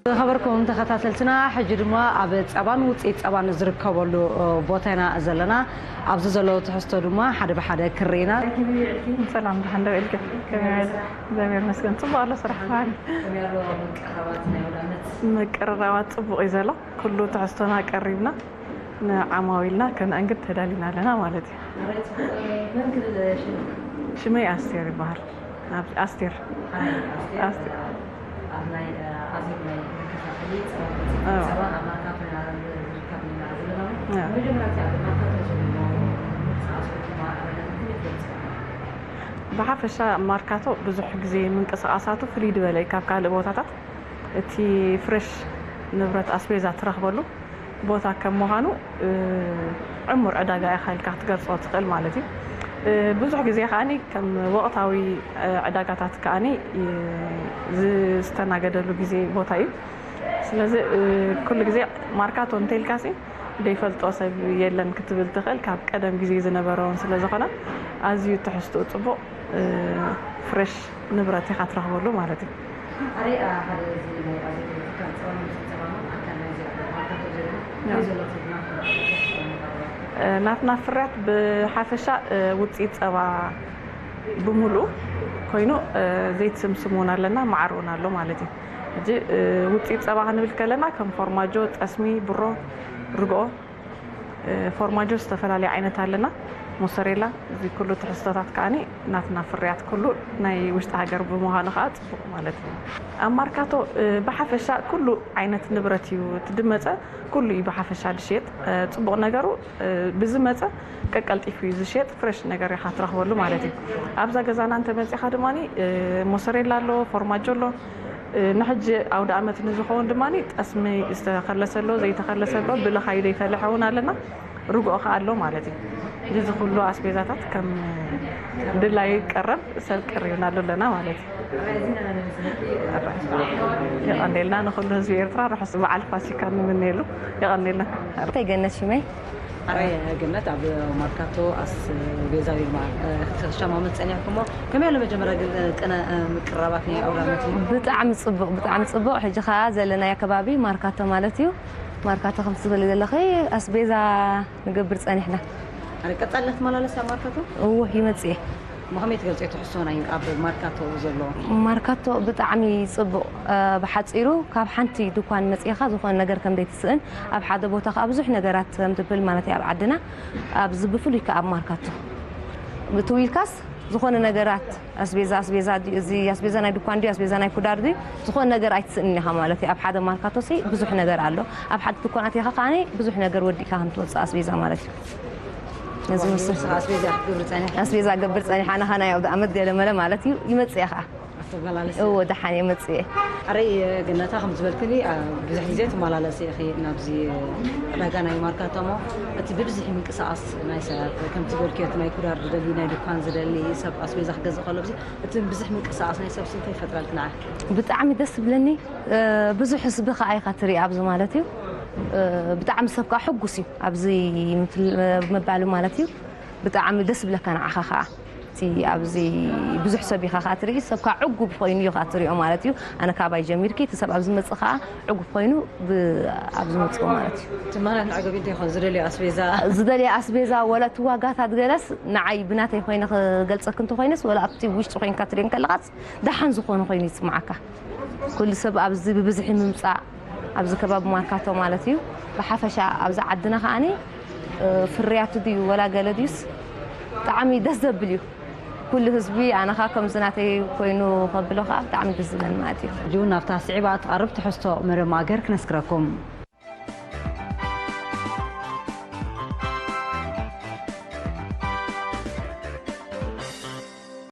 ዝኸበርኩም ተኸታተልትና፣ ሕጂ ድማ ኣብ ጸባን ውጽኢት ጸባን ዝርከበሉ ቦታ ኢና ዘለና። ኣብዚ ዘለዉ ትሕዝቶ ድማ ሓደ ብሓደ ክርኢና። ሰላም፣ ደሓን ዶ ኢልኪ? ከመይ፣ እግዚኣብሔር ይመስገን፣ ጽቡቕ ኣሎ ስራሕ። ከመይ ኣሎ ምቅርራባት ናይ ኣውደ ዓመት? ምቅርራባት ጽቡቕ እዩ ዘሎ። ኩሉ ትሕዝቶና ቀሪብና ንዓማዊልና ከነእንግድ ተዳሊና ኣለና ማለት እዩ። ኣረይ ጽቡቕ። መን ክብል ሽምካ? ሽመይ ኣስቴር ይበሃል። ኣብ ኣስቴር። ኣረይ ኣስቴር። ኣስቴር። ኣብ ናይ ኣዜብ ናይ መከፋፈሊ ጸባ፣ ኣዎ። ጸባ ኣብ ማርካቶ ኢና ዝርከብ ኢና ዘለና። ኣዎ። መጀመርያ እቲ ኣብ ማርካቶ ዘሎ ምንቅስቓስ ወይ ድማ ኣበርክቶ ከመይ ትገልጽ? ብሓፈሻ ማርካቶ ብዙሕ ግዜ ምንቅስቓሳቱ ፍልይ ዝበለ እዩ ካብ ካልእ ቦታታት። እቲ ፍሬሽ ንብረት ኣስቤዛ ትረኽበሉ ቦታ ከም ምዃኑ፣ እ፣ ዕሙር ዕዳጋ ኢኻ ኢልካ ክትገልጾ ትኽእል ማለት እዩ። እ፣ ብዙሕ ግዜ ከኣኒ ከም ወቕታዊ፣ እ፣ ዕዳጋታት ከኣኒ፣ እ፣ ዝስተናገደሉ ግዜ ቦታ እዩ። ስለዚ፣ እ፣ ኩሉ ግዜ ማርካቶ እንተኢልካሲ ዘይፈልጦ ሰብ የለን ክትብል ትኽእል። ካብ ቀደም ግዜ ዝነበረ እውን ስለ ዝኾነ ኣዝዩ ትሕዝትኡ ጽቡቕ፣ እ፣ ፍሬሽ ንብረት ኢኻ ትረኽበሉ ማለት እዩ። ኣረይ፣ ኣ፣ ሓደ እዚ ናይ ኣዜብ ትካል ጸባ ምንጪ ጸባ ነው። ኣካል ናይዚ ኣብ ማርካቶ ዘሎ ያ። ከመይ ዘሎ ትርጉም? እ፣ ናትና ፍርያት ብሓፈሻ፣ እ፣ ውጽኢት ጸባ ብምሉኡ ኮይኑ፣ እ፣ ዘይትስምስም እውን ኣለና፣ መዓር እውን ኣሎ ማለት እዩ። ሕጂ፣ እ፣ ውጽኢት ጸባ ክንብል ከለና ከም ፎርማጆ፣ ጠስሚ፣ ብሮ፣ ርግኦ፣ እ፣ ፎርማጆ ዝተፈላለየ ዓይነት ኣለና። ሞሰሬላ፣ እዚ ኩሉ ትሕዝቶታት ከኣኒ ናትና ፍርያት ኩሉ ናይ ውሽጢ ሃገር ብምዃኑ ከዓ ጽቡቕ ማለት እዩ። ኣብ ማርካቶ፣ እ፣ ብሓፈሻ ኩሉ ዓይነት ንብረት እዩ እቲ ድመጸ፣ ኩሉ እዩ ብሓፈሻ ዝሽየጥ። እ፣ ጽቡቕ ነገሩ፣ እ፣ ብዝመጸ ቀቀልጢፉ እዩ ዝሽየጥ፣ ፍሬሽ ነገር ኢኻ ትረኽበሉ ማለት እዩ። ኣብዛ ገዛና እንተመጺኻ ድማ፣ እ፣ ሞሰሬላ ኣሎ፣ ፎርማጆ ኣሎ። እ፣ ንሕጂ ኣውደ ዓመት ንዝኸውን ድማ ጠስሚ ዝተኸለሰ ኣሎ፣ ዘይተኸለሰ ኣሎ፣ ብልኻይ ዘይፈለሐ እውን ኣለና። ርግኦ ከኣ ኣሎ ማለት እዩ። እዚ ኩሉ ኣስቤዛታት ከም ድላዩ ቀረብ ሰብ ቀሪብናሉ ኣለና ማለት እዩ። የቐኔልና፣ ንኹሉ ህዝቢ ኤርትራ ርሑስ በዓል ፋሲካ ንምነየሉ። የቐኔልና። እንታይ ገነት ሽመይ? ኣረይ ገነት፣ ኣብ ማርካቶ ኣስቤዛ ወይ ድማ፣ እ፣ ክትሸማመት ጸኒሕኩሞ። ከመይ ኣሎ መጀመርያ ግን፣ እ፣ ቅነ፣ እ፣ ምቅርራባት ናይ ኣውደ ዓመት እሞ? ብጣዕሚ ጽቡቕ፣ ብጣዕሚ ጽቡቕ። ሕጂ ከኣ ዘለናዮ ከባቢ ማርካቶ ማለት እዩ። ማርካቶ ከምቲ ትብሊ ዘለኺ ኣስቤዛ ንገብር ጸኒሕና። ኣረ ቀጻሊ እናተመላለስቲ ኣብ ማርካቶ? እወ፣ ይመጽእ እየ። እሞ ከመይ ትገልጽዮ ትሕዝቶ ናይ ኣብ ማርካቶ ዘሎ? ማርካቶ ብጣዕሚ ጽቡቕ። እ፣ ብሓጺሩ ካብ ሓንቲ ድኳን መጺእኻ ዝኾነ ነገር ከም ዘይትስእን፣ ኣብ ሓደ ቦታ ከኣ ብዙሕ ነገራት ከም ትብል ማለት እዩ። ኣብ ዓድና ኣብዚ ብፍሉይ ከኣ ኣብ ማርካቶ ብትው ኢልካስ ዝኾነ ነገራት ኣስቤዛ፣ ኣስቤዛ ድዩ፣ እዚ ኣስቤዛ ናይ ድኳን ድዩ፣ ኣስቤዛ ናይ ኩዳር ድዩ፣ ዝኾነ ነገር ኣይትስእንን ኢኻ ማለት እዩ። ኣብ ሓደ ማርካቶ ሲ ብዙሕ ነገር ኣሎ። ኣብ ሓደ ድኳን ኣቲኻ ከኣኒ ብዙሕ ነገር ወዲእካ ከም ትወጽእ ኣስቤዛ ማለት እዩ። ነዚ ምስል ንስኻ ኣስቤዛ ክትገብሪ ጸኒሕኪ? ኣስቤዛ ገብር ጸኒሓ፣ ናኻ ናይ ኣውደ ዓመት ገለ መለ ማለት እዩ፣ ይመጽእ እየ ኸኣ። ኣተመላለሲ። እወ፣ ደሓን እየ መጽእ እየ። ኣረይ ገነታ፣ ከም ዝበልክኒ፣ አ፣ ብዙሕ ግዜ ትመላለሲ ኢኺ ናብዚ ዕዳጋ ናይ ማርካቶ እሞ፣ እቲ ብብዝሒ ምንቅስቓስ ናይ ሰባት፣ ከምቲ ዝበልክዮ፣ እቲ ናይ ኩዳር ዝደሊ፣ ናይ ድኳን ዝደሊ፣ ሰብ ኣስቤዛ ክገዝእ ከሎ፣ ብዚ፣ እቲ ብዝሕ ምንቅስቓስ ናይ ሰብ እንታይ ይፈጥረልኪ ንዓኺ? ብጣዕሚ ደስ ዝብለኒ፣ እ፣ ብዙሕ ህዝቢ ከኣ ኢኻ ትርኢ ኣብዚ ማለት እዩ። እ፣ ብጣዕሚ ሰብ ከኣ ሕጉስ እዩ ኣብዚ ምፍል-፣ ምባሉ ማለት እዩ። ብጣዕሚ ደስ ዝብለካ ንዓኻ ከኣ። እቲ ኣብዚ ብዙሕ ሰብ ኢኻ ከኣ ትርኢ፣ ሰብ ከኣ ዕጉብ ኮይኑ እዩ ከኣ ትሪኦ ማለት እዩ። ኣነ ካባይ ጀሚርኪ፣ እቲ ሰብ ኣብ ዝመጽእ ከኣ ዕጉብ ኮይኑ ብ-፣ ኣብ ዝመጽእ ማለት እዩ። እቲ ማለት ንዕጉብ እንታይ ይኾን? ዝደልዮ ኣስቤዛ? ዝደልዮ ኣስቤዛ፣ ወላ እቲ ዋጋታት ገለስ ንዓይ ብናተይ ኮይነ ክገልጸኪ እንተኾይነስ፣ ወላ ኣብቲ ውሽጢ ኮይንካ ትሪኦ እንከለኻስ ደሓን ዝኾነ ኮይኑ ይስምዓካ። ኩሉ ሰብ ኣብዚ ብብዝሒ ምምጻእ፣ ኣብዚ ከባቢ ማርካቶ ማለት እዩ። ብሓፈሻ ኣብዚ ዓድና ከኣኒ፣ እ፣ ፍርያቱ ድዩ ወላ ገለ ድዩስ ብጣዕሚ ደስ ዘብል እዩ። ኩሉ ህዝቢ ኣነ ኸኣ ከምዚ ናተይ ኮይኑ ከብሎ ኸኣ ብጣዕሚ ደስ ዝብለኒ ማለት እዩ። ሕጂ እውን ናብታ ስዒባ እትቐርብ ትሕዝቶ መደብ ማእገር ክነስግረኩም።